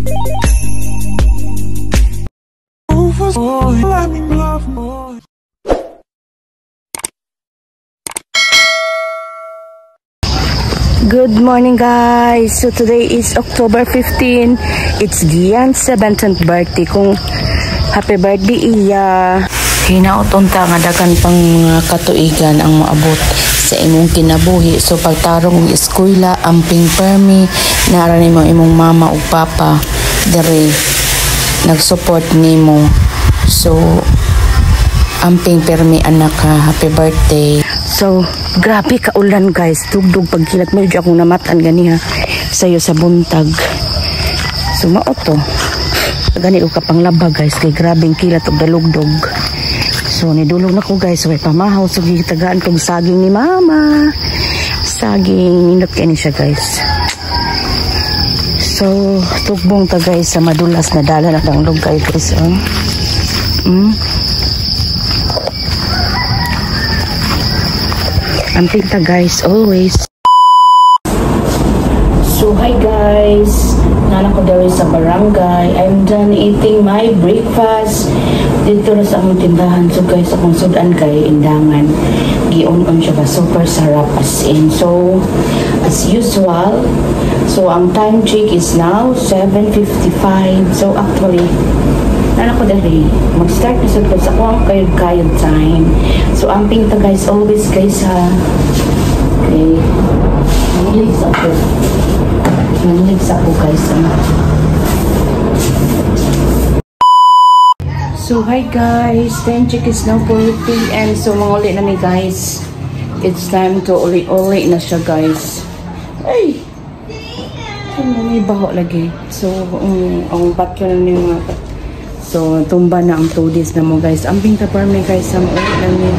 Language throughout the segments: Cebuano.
Good morning, guys! So today is October 15. It's Gian's 7th birthday. Kung happy birthday iya. Hinaot unta nga daghan pang mga katuigan ang moabot sa imong kinabuhi. So pagtarong og eskwela, amping permi, naara nimo imong mama ug papa diri nag-support nimo. So amping permi, anak ha. Happy birthday. So, grabe ka ulan, guys. Tugdog pagkilat mo akong namatan gani ha. Sayo sa buntag. So mao to. Gani og kapanglaba, guys, kay grabeng kilat og dalugdog. So nidulog na ko, guys, way pamahaw, so gitagaan kog saging ni mama. Saging nindot kay ni siya, guys. So tugbong ta, guys, sa madulas na dala na kang lugay, guys. Oh. Amping ta, guys, always. So hi guys, nana ko diri sa barangay. I'm done eating my breakfast. Dito na sa among tindahan. So guys, akong sudan kay indangan. Gion-on siya ba, super sarap as in. So as usual, so ang time check is now 7:55. So actually, nana ko diri, mag-start na sad ko sa akong kayod-kayod time. So amping ta, guys, always, guys ha. Okay. Mangilig sa ako. Mangilig sa ako, guys. Ano? So hi guys, time check is now 4 p.m. So mga uli na mi, guys. It's time to uli-uli na siya, guys. Ay! So may baho lagi. So ang patyo na ni mga. So, tumba na ang 2 days na mo, guys. Amping ta parmi, guys, sa mga lang ni.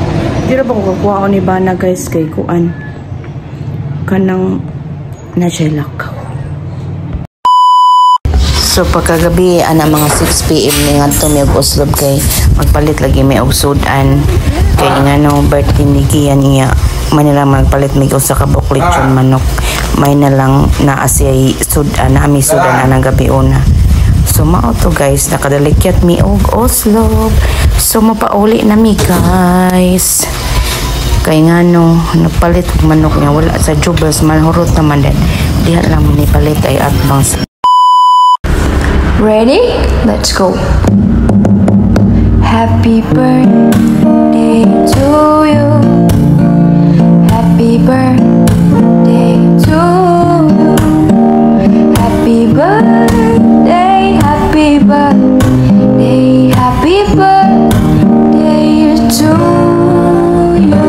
Di ra ba ko kakuha ko ni bana, guys, kay kuan. Kanang na siya lakaw. So, pagkagabi, ana mga 6 p.m. ni ngadto mi og Oslob kay magpalit lagi mi og sudan. Kay ngano birthday ni Gian niya. May na lang magpalit mi og usa ka buok lechon manok. May na lang naa siya sudan, naa mi sudan anang gabi una. So mao to, guys, nakadalikyat mi og Oslob. So mapauli na mi, guys. Kay ngano nagpalit og manok niya wala sa Jubels man hurot naman din. Diha lang ni palit ay atbang. Ready? Let's go. Happy birthday to you. Happy birthday to you. Happy birthday, happy birthday, happy birthday to you.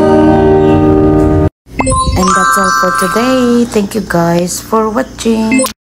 And that's all for today. Thank you guys for watching.